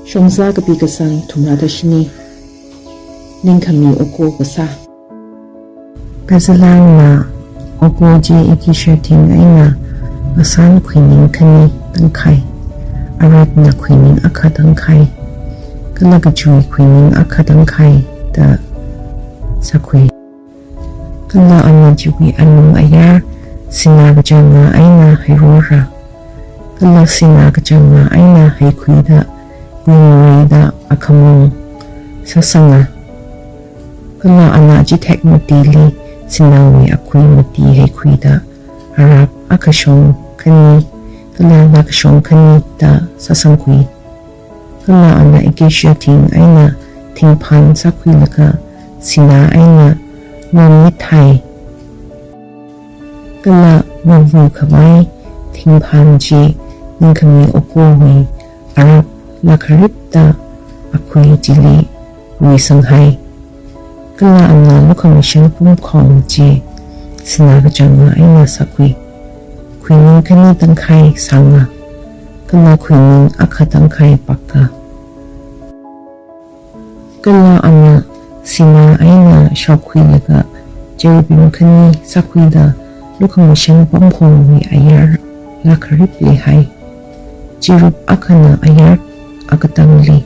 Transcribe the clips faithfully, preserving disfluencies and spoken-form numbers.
Shongza kapi kasang thumrada shini. Ningkhami oko kasā. Kazalangna oko chi ikishating eina asan khuining khani tangkhai, aratna khuining akha tangkhai, kala kachui khuining akha tangkhai da sākhui. Kala ana chiwui alung ayar sinā kachanga eina hairora. Kala sinā kachanga eina haikhuida kuingareida akhamong sāsanga. Kala ana chithek matili sināwui akhui mati haikhuida arap akha shong khani, kala lak shong khani da sāsangkhui. Kala ana ikishating eina thingphan sākhuilaga sinā eina ngomithai. Kala mavukhavai thingphan chi ningkhami okowui arap lakharipta akhui chili ruisanghai. Kala ana lukhamashan pumkhong chi sinā kachanga eina sākhui. Khuining khani tangkhai sānga. Kala khuining akha tangkhai paka. Kala ana sinā eina shaokhuilaga cherubim khani sākhuida lukhamashan pumkhongwui ayar lakharip leihai. Cherub akhana ayar akatangli,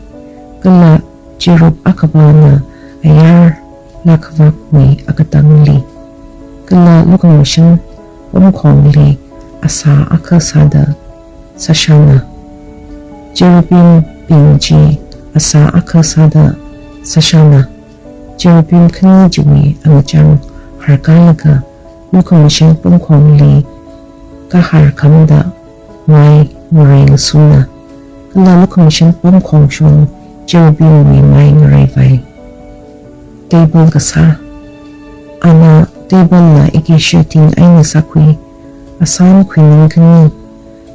kala cherub akhavana ayar lakhavākwui akatangli, kala lukhamashan pumkhongli asā akha sāda sāshana. Cherubimbing chi asā akha sāda sāshana. Cherubim khani chiwui angachang harkalaga lukhamashan pumkhongli kahar khamda mai ngarai ngasuna. Kala lukhamashan pumkhong shong cherubimwui mai ngaraivai. Table kasā. Ana tablena ikishating eina sākhui. Asan khuining khani,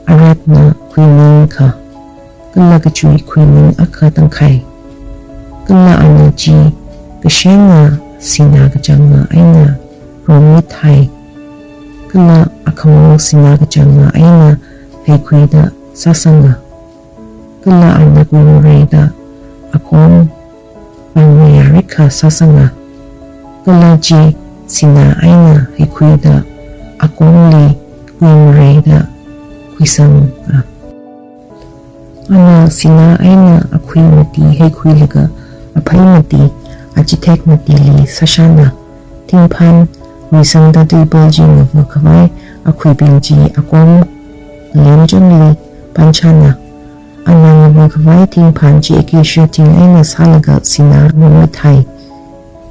aratna khuining kha, kala kachui khuining akha tangkhai. Kala ana chi kashenga sinā kachanga eina romithai. Kala akhamong sinā kachanga eina haikhuida sāsanga. Kala ana kuingareida akom pangayarikha sāsanga. Kala chi sinā eina haikhuida akomli kuingareida khuisanga. Ana sinā eina akhui mati haikhuilaga aphei mati, achithek matili sāshana. Thingphan ruisangda table chi ngavukhavai akhuibing chi akom ngalemchonli panshana. Ana ngavukhavai thingphan chi ikishating eina sālaga sinā ngomithai.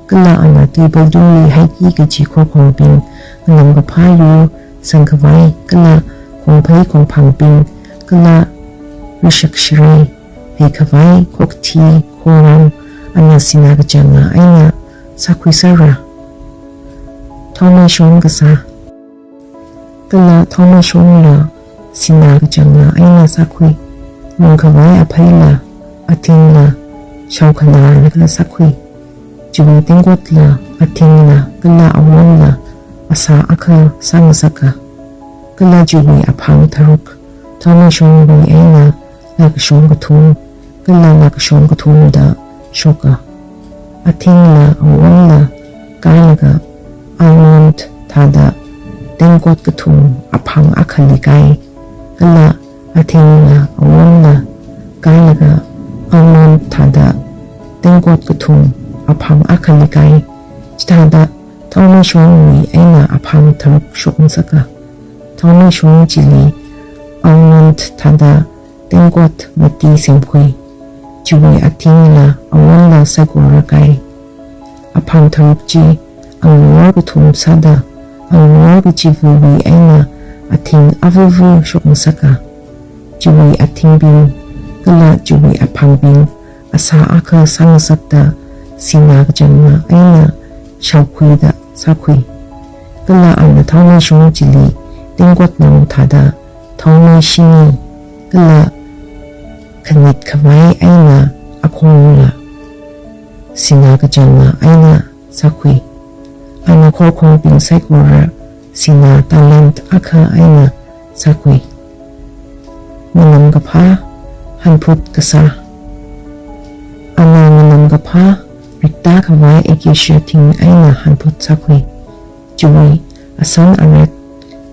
Kala ana table tungli haiki kaji khokhongbing, nganamkaphā yur sangkhavai, kala khongphei khongphangbing, kala rishak shirei haikhavai khokthi khoram ana sinā kachanga eina sākhuisara. Thaomeishong kasā. Kala thaomeishongla sinā kachanga eina sākhui. Lungkhavai apheila, athingla shaokhanarlaga sākhui. Chiwui tengkotla, athingla, kala awonla asā akha sāngasaka. Kala chiwui aphang tharuk thaomeishongwui eina lakashong kathum, kala lakashong kathum da shoka. Athingla awonla kalaga almond thāda tengkot kathum aphang akhali kai. Kala athingla awonla kalaga almond thāda tengkot kathum aphang akhali kai. Chithāda thaomeishongwui eina aphang tharuk shokngasaka. Thaomeishong chili almond thāda tengkot mati semkhui. Chiwui athingla awonla saikora kai. Aphang tharuk chi angawor kathum sāda, angawor kachivuiwui eina athing avuvu shokngasaka. Chiwui athingbing kala chiwui aphangbing asā akha sāngasakta sinā kachanga eina shaokhuida sākhui. Kala ana thaomeishong chili tengkot nao thāda thaomei shini kala khanit khavai eina akhongla sinā kachanga eina sākhui. Ana khokhongbing saikora sinā talent akha eina sākhui. Nganamkaphā hanphut kasā. Phā rikta khavai acacia thing eina hanphut sākhui. Chiwui asan aret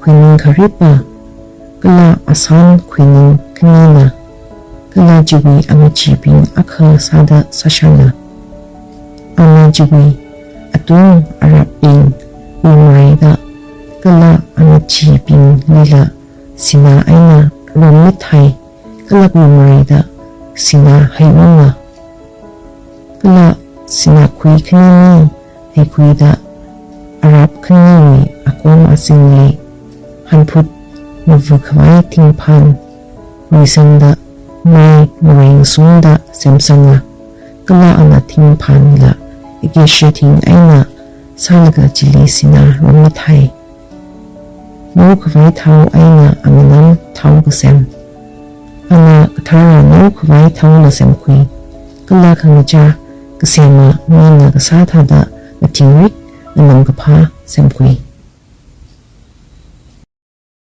khuining kharipā, kala asan khuining khanina, kala chiwui amachibing akha sāda sāshana. Ana chiwui atung arabbing kuimaraida, kala amachibinglila sinā eina rommithai, kala kuimaraida sinā heiunga. Kala sinā khui khanini heikhuida arab khaniwui akom azingli hanphut mavā khavai thingphan ruisangda mai ngarengsungda semsanga. Kala ana thingphanla acacia thing eina sālaga chili sinā rommithai. Nao khavai thao eina anganam thao kasem. Ana kathara nao khavai thaola semkhui. Kala khangachā kasema mina kasā thāda mathingrik nganamkaphā semkhui.